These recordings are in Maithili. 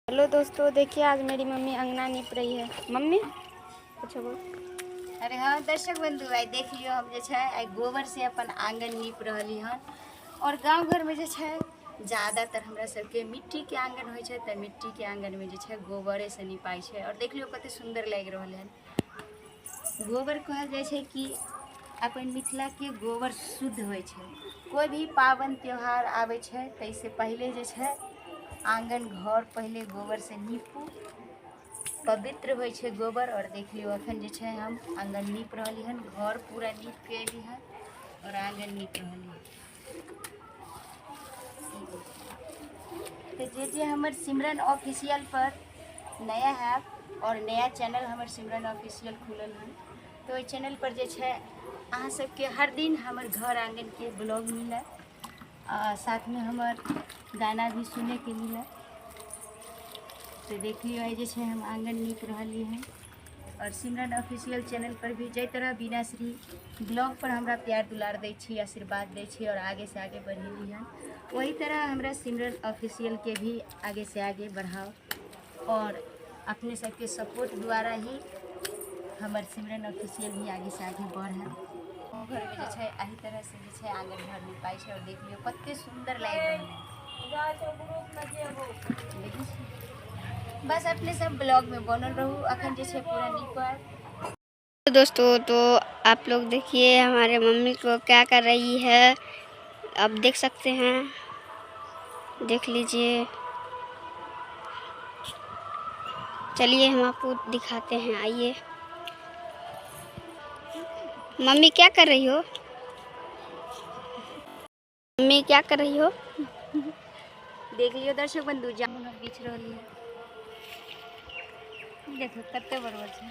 हेलो दोस्तों, देखिए आज मेरी मम्मी अंगना नीप रही है। मम्मी कुछ बोल। अरे हाँ दर्शक बंधु, आइ देख लियौ हम जे छै आइ गोबर से अपन आंगन नीप रहली हन। और गाँव घरमे जे छै ज़्यादातर हमरा सबके मिट्टीके आंगन होइ छै, तऽ मिट्टीके आंगनमे जे छै गोबरे से निपाइ छै। और देख लियौ कते सुन्दर लागि रहल हन। गोबर कहल जाइ छै कि अपन मिथिलाके गोबर शुद्ध होइ छै। कोइ भी पाबनि त्योहार आबै छै ताहिसँ पहिले जे छै आंगन घर पहिले गोबर से नीपू, पवित्र होइ छै गोबर। और देख लियौ अखन जे छै हम आंगन नीप रहली हन, घर पूरा नीप के एली हन और आंगन नीप रहली हन। तो जे जे हमर सिमरन ऑफिशियल पर नया है और नया चैनल हमर सिमरन ऑफिशियल खुलल हन, तो ओहि चैनल पर जे छै अहाँ सबके हर दिन हमर घर आंगन के ब्लॉग मिलत, आ साथ में हमर गाना भी सुने के मिलत। तो देख लियौ आइ जे छै हम आंगन नीप रहली हन। और सिमरन ऑफिशियल चैनल पर भी जाहि तरह बीना श्री ब्लॉग पर हमरा प्यार दुलार दै छी, आशीर्वाद दै छी और आगे से आगे बढ़ेली हन, वही तरह हमरा सिमरन ऑफिशियल के भी आगे से आगे बढ़ाओ। और अपने सबके सपोर्ट द्वारा ही हमर सिमरन ऑफिशियल भी आगे से आगे बढ़े। घरमे जे छै एहि तरह से जे छै आंगन घर निपाइ छै। और देख लियौ कते सुन्दर लागि रहल है। बस अपने सब ब्लॉग में बनल रहू। अखन जे छै पूरा निपल। दोस्तों तो आप लोग देखिए हमारे मम्मी को क्या कर रही है, आप देख सकते हैं, देख लीजिए। चलिए हम आपको दिखाते हैं, आइए। मम्मी क्या कर रही हो? मम्मी क्या कर रही हो? देख लियो दर्शक बंधु, जामुन हम बिछ रहली है। देखो कते बड़बर छै,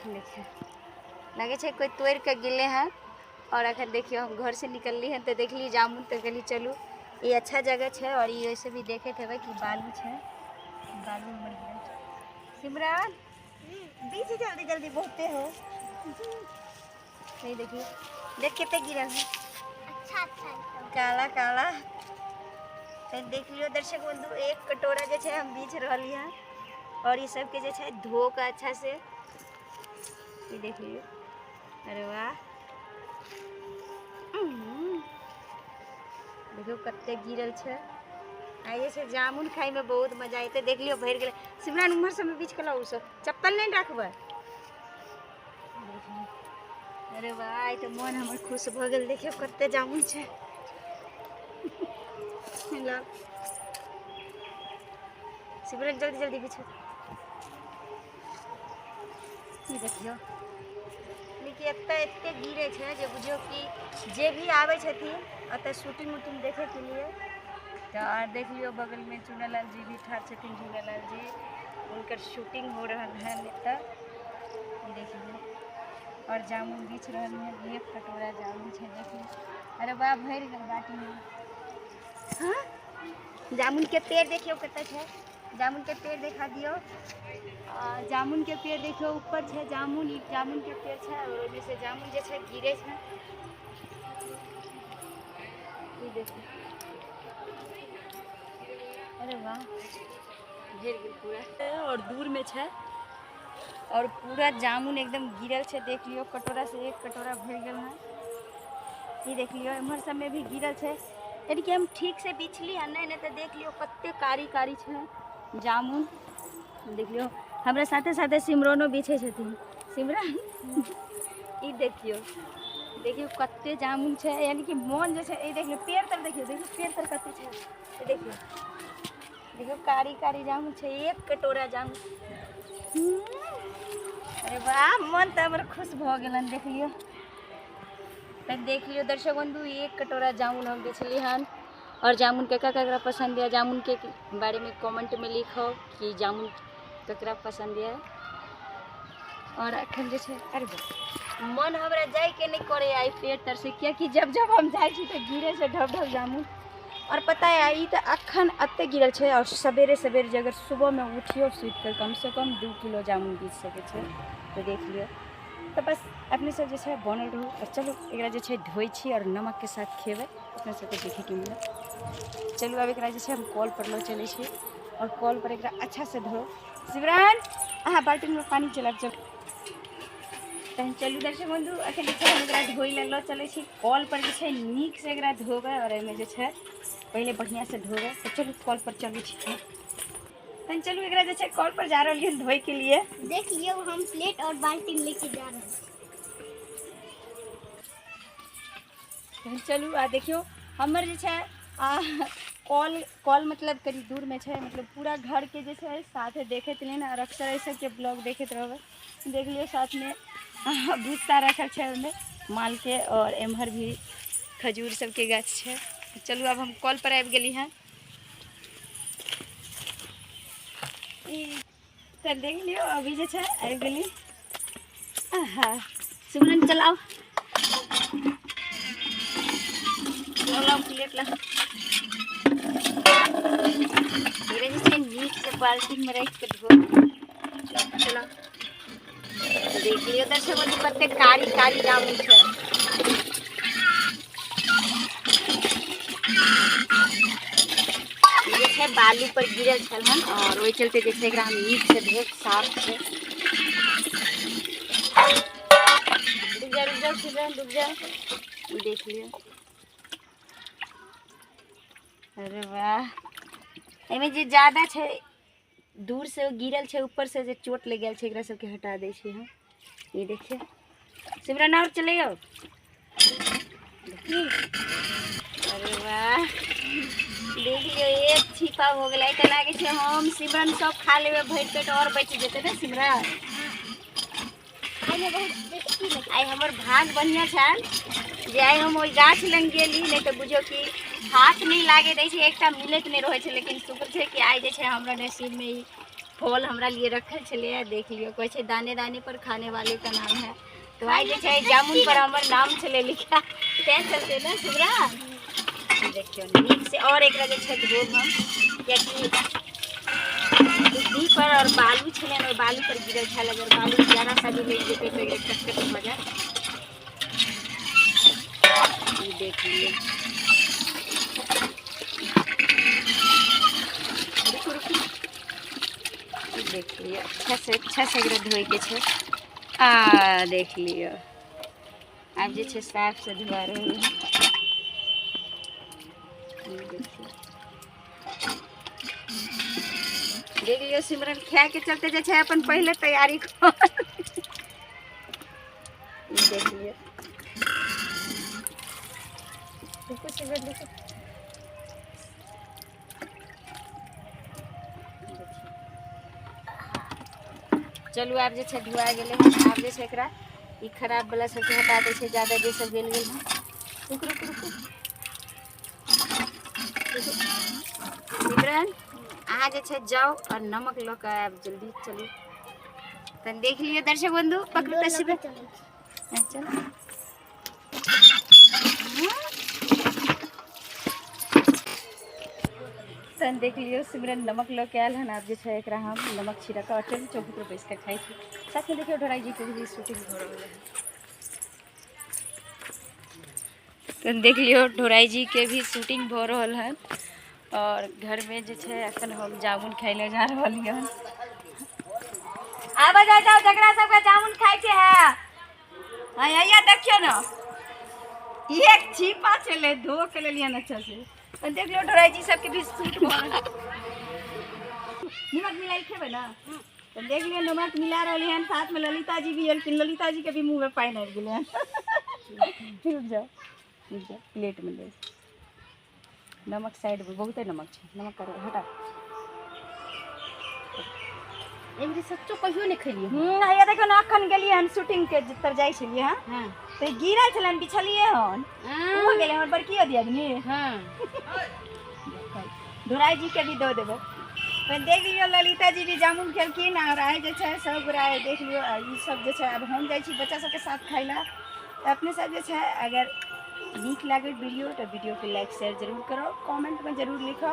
देखियो लगे छै कोई तोड़ के गेले हैं। और अखन देखियो हम घर से निकलली हैं तो देखली जामुन, तो कहली चलू ये अच्छा जगह छै। और ये वैसे भी देखे थे कि बालू छै, बालू मर गेल छै। सिमरन बीच जल्दी जल्दी बहुते हो नहीं, देखिए देख कितने गिरल है। अच्छा अच्छा काला काला। तो देख लियो दर्शक बंधु, एक कटोरा जे छै हम बीछ रहली हैं। और ये सब के जे छै धो के अच्छा से ये देख लियो। अरे वाह, देखियो कते गिरल छै। आ ये से जामुन खाई में बहुत मजा आते। देख लियो भरि गेलै। सिमरन उम्हर सब में बीछ के लाउ, सब चप्पल नहीं रखबै। अरे वाह, आइ तऽ मन हमर खुश भऽ गेल। देखियो कते जामुन छै। लाउ सिमरन जल्दी जल्दी बिछो। ई देखियो लेकिन एतऽ एते गिरे छै जे बुझियौ कि जे भी आबै छथिन एतऽ शूटिंग उटिंग देखैके लिए। तऽ आर देख लियौ बगलमे चुनालाल जी भी ठाढ़ छथिन। झूलालाल जी हुनकर शूटिंग हो रहल है एतऽ, ई देख लियौ। और जामुन बिछ रहल है, एक कटोरा जामुन छै देखियौ। अरे वाह, भरि गेल बाटीमे। हाँ जामुन के पेड़ देखियौ कतऽ छै। जामुन के पेड़ देखा दियौ। जामुन के पेड़ देखियौ ऊपर छै जामुन, ई जामुन के पेड़ छै और ओहिमे से जामुन जे छै गिरे छै। ई देखियौ, अरे वाह, भरि गेल पूरा। और दूर में छै और पूरा जामुन एकदम गिरल छै। देख लियौ कटोरा से एक कटोरा भरि गेल है। ई देख लियौ एम्हर सब में भी गिरल छै। यानी कि हम ठीक से बिछली हन नहीं, नहीं तो देख लियौ कते कारी कारी छै जामुन। देख लियौ हमरा साथे साथे सिमरनो बिछै छथिन। सिमरन ई देखियौ, देखियौ कते जामुन छै। यानी कि मन जे छै ई देखियौ पेड़ तर, देखियौ देखियौ पेड़ तर कते छै। ई देखियौ देखियौ कारी कारी जामुन छै, एक कटोरा जामुन। अरे वाह, मन तऽ हमर खुश भऽ गेलन। देख लियौ तऽ देख लियौ दर्शक बंधु, एक कटोरा जामुन हम बेचली हन। और जामुन केकरा केकरा पसंद है, जामुन के बारे में कमेंट में लिखो कि जामुन केकरा पसंद है। और अखन जे छै अरे मन हमरा जाइके नहीं करे आई पेड़ तर से, कियाकि जब जब हम जाइ छी तऽ गिरे छै ढब ढब जामुन। और पता है ई तऽ अखन एते गिरल छै। और सवेरे सवेरे जे अगर सुबह में उठियो सुति कऽ कम से कम 2 किलो जामुन बीछ सकै छै। तो देख लियौ। तो बस अपने सब जे छै बनल रहू। और चलू एकरा जे छै धोइ छी और नमक के साथ खेबै। अपना सबके देखैके मिलत। चलू आब एकरा जे छै हम कल पर लऽ चलै छी और कल पर एकरा अच्छा से धो। सिमरन अहाँ बाल्टीनमे पानी चलाब। चलू तहन चलू दर्शक बंधु, अखन जे छै हम एकरा धोइ लए लऽ चलै छी कल पर। जे छै नीक से एकरा धोबै और एहिमे जे छै पहिले बढ़िआँ से धोबै। तऽ चलू कल पर चलै छी। तहन चलू एकरा जे छै कल पर जा रहलियै धोइके लिए। देख लियौ, हम प्लेट और बाल्टी लेके जा रहे हैं। तहन चलू आ देखियौ हमर जे छै आ कल कल मतलब कनि दूरमे छै, मतलब पूरा घरके जे छै साथे देखैत रहियै ने, और अक्सर एहि सबके ब्लॉग देखैत रहबै। देख लियौ साथमे भुस्सा रखल छै ओहिमे मालके, और एम्हर भी खजूर सबके गाछ छै। चलू आब हम कल पर आबि गेली हँ। तऽ देख लियौ अभी जे छै आबि गेली। आहा सिमरन चलाओ, लाओ प्लेट ला। एकरा जे छै नीक से बाल्टीमे राखि कऽ धो। चलो देख लियौ दर्शक बंधु, कते कारी कारी जामुन छै। ई जे छै बालू पर गिरल छल हन और ओहि चलते जे छै एकरा हम नीक से धो साफ छै। रुक जा, रुक जाओ सिमरन, रुक जाओ। ई देख लियौ, अरे वाह। एहिमे जे ज्यादा छै दूर से गिरल छै, ऊपर से जे चोट लग गेल छै, एकरा सबके हटा दै छी हम। ये देखिए सिमरन और चले जाओ। अरे वाह, देख लियौ एक छिपा हो गेलै। तऽ लागै छै हम सिमरन सब खा लेबै भरि पेट और बचि जेतै ने सिमरन? खाइमे बहुत टेस्टी लगे। आइ हमर भाग बढ़िआँ छल जे आइ हम ओहि गाछ लग गेली, नहि तऽ बुझियौ कि हाथ नहि लागे दै छै, एकटा मिलैत नहि रहै छै। लेकिन शुक्र छै कि आइ जे छै हमरा नसीबमे ई फल हमरा लिए रखल छलैए। देख लियौ, कहै छै दाने दाने पर खाने वाले का नाम है, तो आइ जे छै जामुन पर हमर नाम छलै लिखा, तैं चलते ने सिमरन। देखियौ नीक से और एकरा जे छै धोब हम, कियाकि बुद्धि पर और बालू छलै और बालू पर गिरल छल। अगर बालू जरा सा भी लागि जेतै तऽ एकरा कटकट भऽ जायत। ई देख लियौ, रुकू रुकू। ई देख लियौ, अच्छा से एकरा धोइके छै। आ देख लियौ, आब जे छै साफ से धोआ रहल है। ई देखियौ, देख लियौ सिमरन खाय के चलते जे छै अपन पहिले तैयारी कर। ई देख लियौ, रुकू सिमरन, रुकू। चलू आब जे छै धुआ गेलै हन। आब जे छै एकरा ई खराब वाला सबके हटा दै छै, ज्यादा जे सब गेल गेल हन। रुकू रुकू रुकू सिमरन, अहाँ जे छै जाउ और नमक लऽ कऽ आयब जल्दी। चलू तहन देख लियौ दर्शक बंधु, पकड़ू तऽ सिमरन। चल तहन देख लियौ सिमरन नमक लऽ के आयल हन। आब जे छै एकरा हम नमक छिड़क और चलू चौकी पर बैस कऽ खाइ छी। साथमे देखियौ ढोराई जी के भी शूटिंग भऽ रहल है। तहन देख लियौ ढोराई जी के भी शूटिंग भऽ रहल हन और घरमे जे छै अखन हम जामुन खाइ लए जा रहल हन। आबऽ जाउ जाउ, जकरा सबके जामुन खाइके है हैया देखियौ ने, एक छिपा छलै, धो के लेलियन अच्छा से। तऽ देख लियौ ढोराई जी सबके भी शूट भऽ रहल। नमक मिलाई खेबै ने? तऽ देख लियौ नमक मिला रहली हन। साथमे ललिता जी भी एलखिन, ललिता जी के भी मुँहमे पानि आबि गेलै हन। रुक जाओ रुक जाओ, प्लेटमे दे नमक साइडमे, बहुते नमक छै। नमक करो हटा। एमरी सच्चो कहियो नहि खेलियै। हैया देखो ने, अखन गेलियै हन शूटिंग के जतऽ जाइ छलियै हँ तऽ गिरल छलनि, बिछलियै हन, हो गेलै हमर बड़कियो दियादनी। ढोराई जी के भी दऽ देबै। तऽ देख लियौ ललिता जी भी जामुन खेलखिन और आइ जे छै सब गोरा देख लियौ। आ ई सब जे छै आब हम जाइ छी बच्चा सबके साथ खाइ लए। तऽ अपने सब जे छै अगर नीक लागल वीडियो तऽ वीडियोके लाइक शेयर जरूर करो, कमेंटमे जरूर लिखो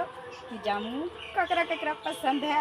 कि जामुन ककरा ककरा पसंद है।